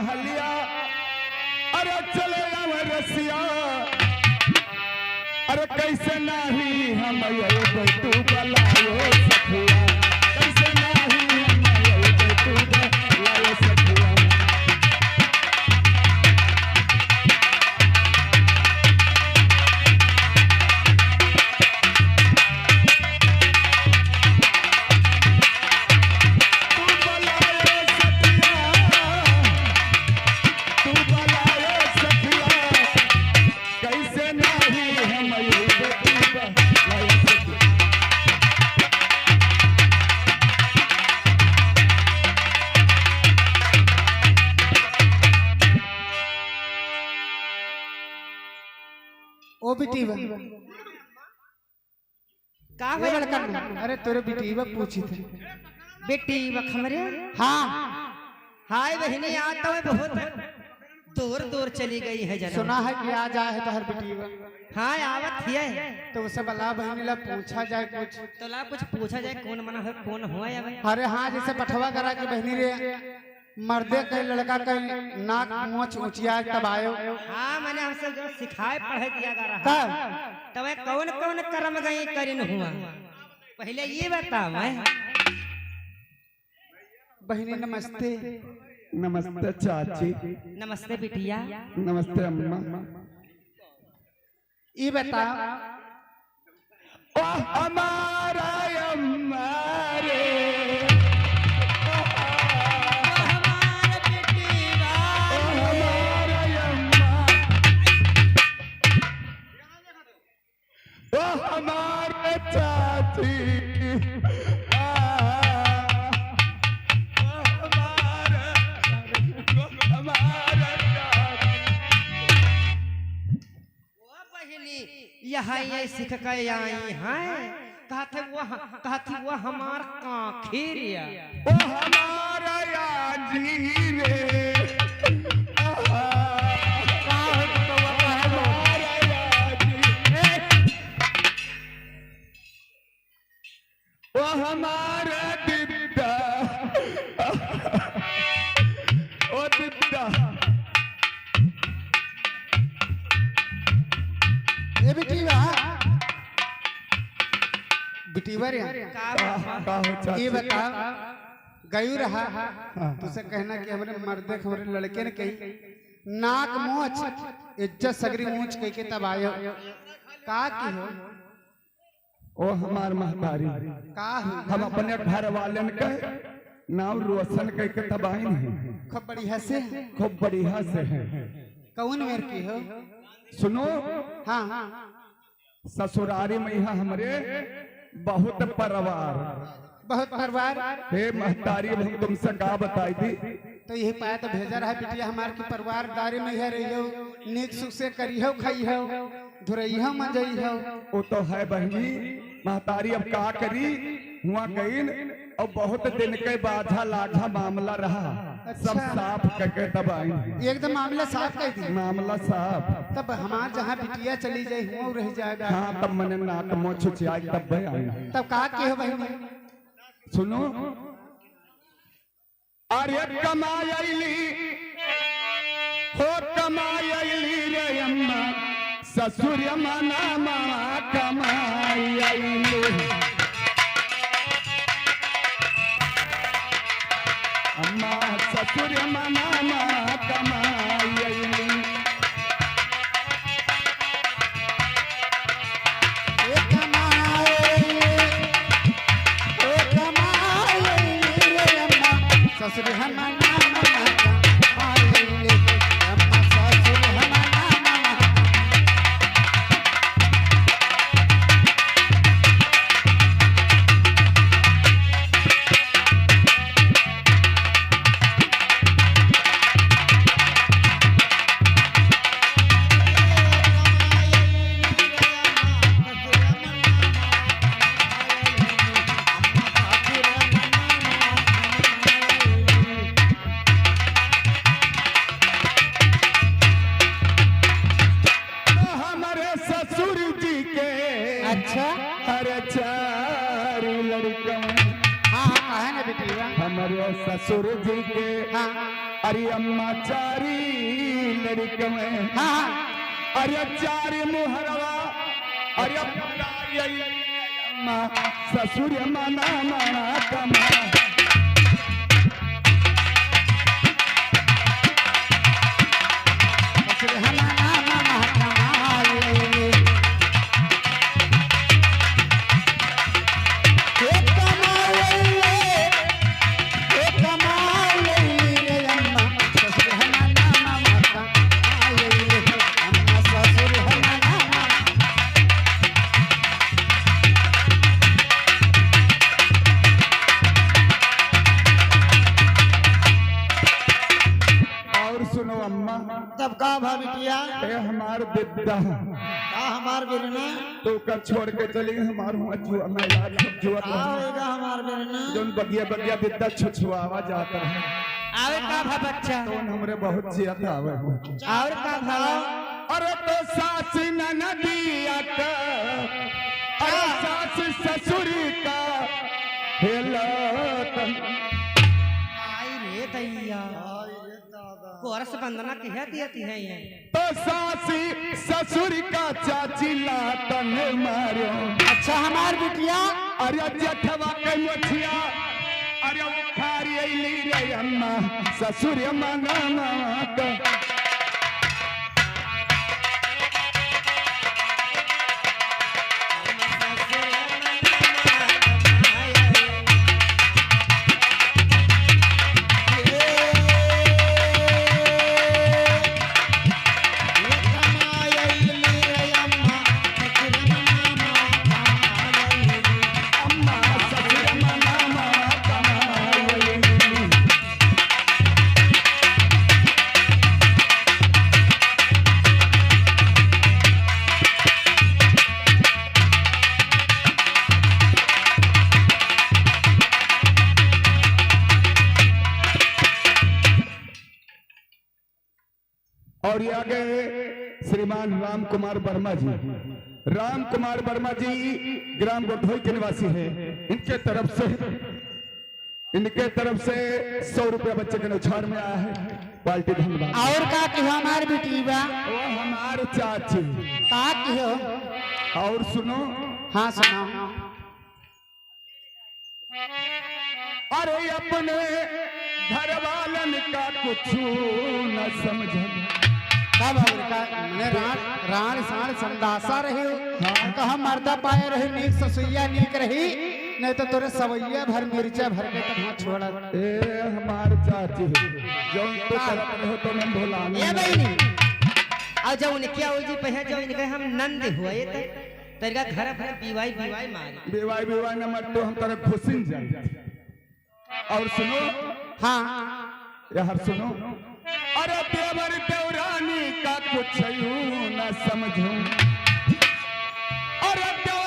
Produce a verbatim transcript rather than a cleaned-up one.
हलिया, अरे चले आवे रसिया, अरे कैसे नाही हम अइबे तू बलायो सखिया, कैसे नाही हम अइबे तू बलायो सखिया। तू बलायो सखिया, तू बलायो सखिया, कैसे नाही हम अइबे तू बलायो सखिया। ओ बिटिया। का ए हो? बड़कन, अरे तोरे बिटिया पूछी थे। बिटिया हमरे? हाँ। हाय बहिनी, आ तो बहुत दूर दूर चली गई है जना। सुना है कि आ जाए है तोहर बिटिया। हाँ, आवत हिय। तो उसे बला बहिनी ला पूछा जाए कुछ। तो ला कुछ पूछा जाए, कौन मना है, कौन हुआ है अब? अरे हाँ, जैसे पठवा करा के बहिनी रे, मर्दे के लड़का के नाक मोछ उचिया तब आयो। हाँ, मने हमसे जो सिखाए पढ़े दिया गा रहा। तब? तबे कौन कौन कर्म गई करिन हुआ? पहले ये बताओ, हैं? बहिनी नमस्ते। नमस्ते चाची। नमस्ते बिटिया। नमस्ते अम्मा। ई बता। ओ हमारा अम्मा रे। ओ हमारा बेटी रे। ओ हमारा अम्मा। ओ हमारा चाची। आ, ओ हमारा, ओ हमारा चाची। ओ बहिनी, यहाँ ये सीख के आई हैं। कहत है वो ह-, कहत ही वो हमार कांखी रे। ओ हमार आजी रे। आहा। का हो तो वो हमार आजी। ए। ओ हमार दिद्दा। ओ दिद्दा। ए बिटिया, बिटिया रे। का हो, का हो चाची? ये बता, गयू रहा, हाँ। तुसे कहना कि हमरे मर्दे के, हमरे लड़के ने कही, नाक मोछ, इज्जत सगरी ऊंच कह के तब आयो। का की हो? ओ हमार महतारी, का हो? हम अपने घर वालन के नाम रोशन कह के तब आइन है। खूब बढ़िया से? खूब बढ़िया से है। कौन मेर की हो? सुनो। हाँ, हाँ। ससुरारी में यहाँ हमरे बहुत परिवार। बहुत परिवार? हे महतारी, अब हम तुमसे का बताई दी? तो यही पाया तो भेजा रहा बिटिया हमार की परिवारदारी में है रहियो, नीक सुख से करियो, खाइयो, धुरइयो, मजइयो। वो तो है बहिनी, महतारी अब का करी, हुआ गईन, और बहुत दिन के बाझा लाझा मामला रहा, सब अच्छा। साफ करके तब आई। एकदम मामला साफ कर दी। मामला साफ। तब हमार जहाँ बिटिया चली जाए, हुआ रह जाएगा। हाँ, तब मने नाक मोछ उचियाई तब आई। तब का के हो बहिनी? सुनो, अरे कमाई अइली, हो कमाई अइली रे अम्मा, ससुर मनामा कमाई अइली। अम्मा ससुर मनामा कमाई अइली। ए कमाई, ए कमाई रे अम्मा, ससुर हम नाम ना कमाई रे अम्मा, ससुर हम नाम ना। तो हमरे ससुर जी के अच्छा। अरे चार लड़कन। हाँ, हाँ, काहे ना बेटी, हाँ। हमरे ससुर जी के हाँ। अरे अम्मा चारी लड़कवे। हाँ, हाँ। अरे चारी मुहरवा। अरे अम्मा, ससुर मना मना कमा। ससुर मना मना कमाए। और सुनो अम्मा। तब का भा बिटिया? ए हमार दिद्दा। का हमार बिरना? तो का छोड़ के चली, हमार हुआ जुआ, मैं जुआ का होएगा हमार बिरना? जोन बगिया बगिया दिद्दा छुछुआवा जाता है। आवे का भा बच्चा? तो हमरे बहुत जिया था आवे। और का भा? अरे तो सास ननदिया का, अरे सास ससुर का हेलत। आई रे दैया। कोरस बंदना किहे दियती है ये। तो सासी ससुर का चाची लातन मारो। अच्छा हमार बिटिया। अरे जेठवा के मोछिया। अरे वो खारी अइली रे अम्मा, ससुर मना मना का। और ये आ गए श्रीमान राम कुमार वर्मा जी। राम कुमार वर्मा जी ग्राम गोठोई के निवासी हैं। इनके तरफ से, इनके तरफ से सौ रुपया बच्चे के न्योछावर में आया है। पार्टी धन्यवाद। और का किहो हमार बिटिया? वो हमार चाची। का किहो? और सुनो। हाँ सुनाओ। अरे अपने घर वालन का कुछ न समझन। तब और का, मने राण, राण साण संदासा रही। हाँ। कहा मर्दा पाए रही, नीक ससुइया नीक रही, नहीं तो तोरे सवैया भर मिर्चा भर के तहाँ छोड़त। ए हमार चाची, जौन तो का? करत रहो तो हम भुलाने ए नहीं। बहिनी, और जब उनके आओ जी पहे, जब इनके हम नंद हुए तो तेरे का घर अपने बीवाई बीवाई मारी। बीवाई बीवाई न मत तो हम तरह घुसिन जाए। और सुनो। हाँ। यार सुनो। अरे देवर देवरानी का कुछ यूं न समझूं।